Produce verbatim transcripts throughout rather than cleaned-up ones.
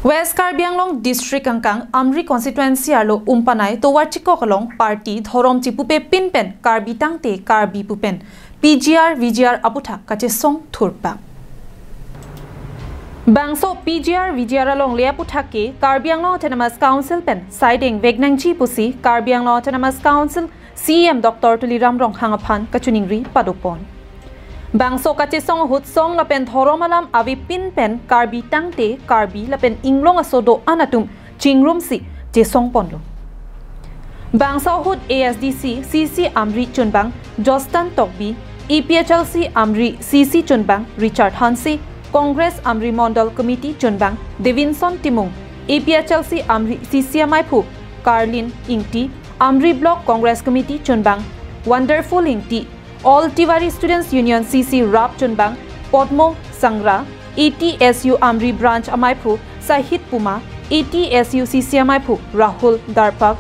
West Karbi Anglong District angkang Amri Constituency arlo Umpanai tovar chikok along party dhorom chipupepin pen Karbi tangte Karbi pu pen P G R V G R aputhak kachesong thurpak. Bangso P G R V G R alongle aputhak ke Karbi Anglong Autonomous Council pen siding vek nangji pusi Karbi Anglong Autonomous Council C E M Doctor Tuliram Ronghang aphan kachiningri padopon. Bangso kachesong ahut song lapen dhorom alam avepin pen Karbi tangte Karbi lapen inglong aso do-an atum chingrumsi chesongponlo. Bangso ahut A S D C C C Amri chunbang Jostan Tokbi, A P H L C Amri C C chunbang Richard Hanse, Congress Amri Mondol Committee chunbang Devinson Timung, A P H L C Amri C C amaiphu Carlin Ingti, Amri Block Congress Committee chunbang Wonderful Ingti, All Tiwari Students Union C C rap chunbang Podmo Sangra, A T S U Amri Branch amaiphu Sahit Puma, A T S U C C amaiphu Rahul Darpak,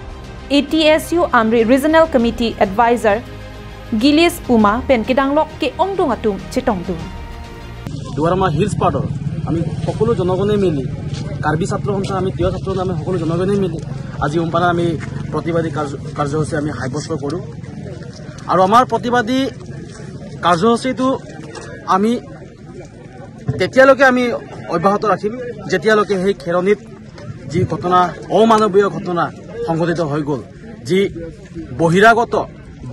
A T S U Amri Regional Committee Advisor Gilis Puma pen kedanglok ke-ongdung atum chetongdun. দুৱাৰমাহ হিলছ পাৰ্টৰ আমি সকলো জনগণে মিলি, কাৰ্বি ছাত্ৰ সন্থা, আমি তিৱা ছাত্ৰ সন্থা, আমি সকলো জনগণে মিলি আজি উমপানাত আমি প্ৰতিবাদী কাৰ্য-, কাৰ্যসূচী আমি সাব্যস্ত কৰোঁ। আৰু আমাৰ প্ৰতিবাদী কাৰ্যসূচীটো আমি তেতিয়ালৈকে আমি অব্যাহত ৰাখিম, যেতিয়ালৈকে সেই খেৰণিত যি ঘটনা, অমানৱীয় ঘটনা সংঘটিত হৈ গ'ল, যি বহিৰাগত,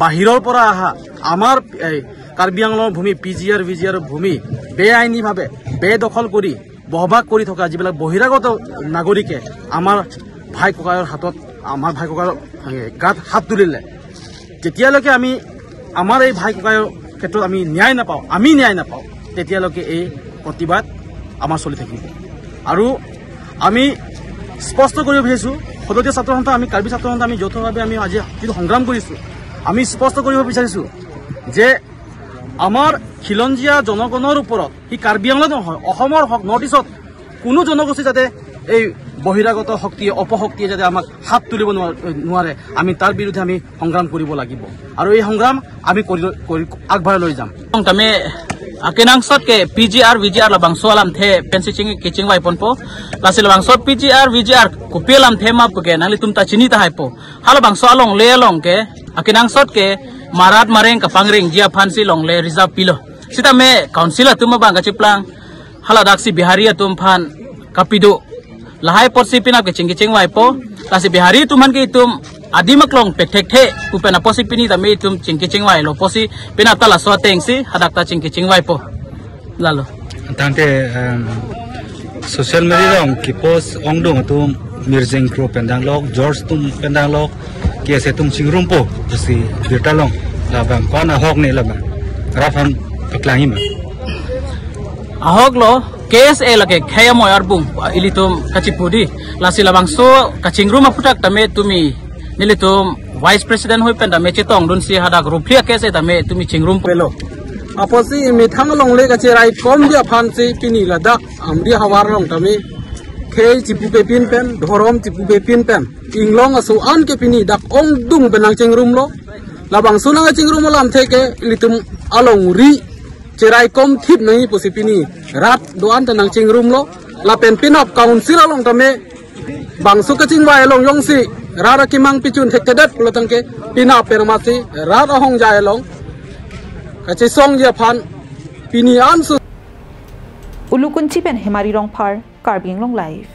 বাহিৰৰ পৰা অহা আমাৰ এই কাৰ্বি আংলঙৰ ভূমি, পি জি আৰ, ভি জি আৰ ভূমি বেআইনীভাৱে বেদখল কৰি বসবাস কৰি থকা যিবিলাক বহিৰাগত নাগৰিকে আমাৰ ভাই ককায়ৰ হাতত, আমাৰ ভাই ককায়ৰ, এ, গাত হাত তুলিলে, যেতিয়ালৈকে আমি আমাৰ এই ভাই ককায়ৰ ক্ষেত্ৰত আমি ন্যায় নাপাওঁ, আমি ন্যায় নাপাওঁ, তেতিয়ালৈকে এই প্ৰতিবাদ আমাৰ চলি থাকিব। আৰু আমি স্পষ্ট কৰিব বিচাৰিছোঁ, সদৌ অসম ছাত্ৰ সন্থা, আমি কাৰ্বি ছাত্ৰ সন্থা, আমি যৌথভাৱে আমি আজি যিটো সংগ্ৰাম কৰিছোঁ, আমি স্পষ্ট কৰিব বিচাৰিছোঁ যে আমাৰ খিলঞ্জীয়া জনগণৰ ওপৰত, সি কাৰ্বি আংলং নহয়, অসমৰ হক, নৰ্থ ইষ্টত কোনো জনগোষ্ঠী যাতে এই বহিৰাগত শক্তিয়ে, অপশক্তিয়ে যাতে আমাক হাত তুলিব নোৱাৰ-, নোৱাৰে, আমি তাৰ বিৰুদ্ধে আমি সংগ্ৰাম কৰিব লাগিব। আৰু এই সংগ্ৰাম আমি কৰি, কৰি আগবঢ়াই লৈ যাম। Tame akenangsot ke P G R, V G R labangso alamthe pensi ching, kechingvaiponpo. Lasi labangso P G R, V G R kopi alamthe ma puke nanglitum ta chini tahaipo. Halabangso alongle along ke akenangsot ke marat mareng kapangrengji aphansi longle reserve pilo. Sitame council atum abang kachiplang, haladak si Bihari atum aphan kapido. Lahai apotsi penap keching kechingvaipo. Lasi Bihari atum aphan ke itum adim aklong pethekthe pu pen apotsi pini tame itum ching kechingvailo pusi penap ta laso atengsi hadak ta ching kechingvaipo. Lalo. Tangte, em, social media along kipost ongdung atum Mirjeng Kro pen danglok, George atum pen danglok, K S A atum chingrumpo pusi birta long, labang ko-an ahok ne labang. Rat aphan paklangji ma? Ahok lo, K S A lake khei amoi arbung, ilitum kachipu di. Lasi labangso kachingrum aputhak tame tumi nelitum Vice President hui pen tame chetongdunsi hadak ruphli a-K S A tame tumi chingrum pelo. Apotsi methang alongle kacheraikomji aphansi pini ladak Amri havar along tame khei chipupepin pen, dhorom chipupepin pen, inglong aso-an ke pini dak ongdung pen nangchingrumlo. Labangso nangchingrumlo alamthe ke ilitum alongri cheraikom thip nangji pusi pini rat do-an ta nangchingrumlo. Lapen penap council along tame bangso kachingvai along jongsi rat akemang pichun thekthedet pulo tangke penap permasi rat ahongjai along kachesongji aphan pini ansu. Ulukunchi pen Hemari Rongphar, Karbi Anglong Live.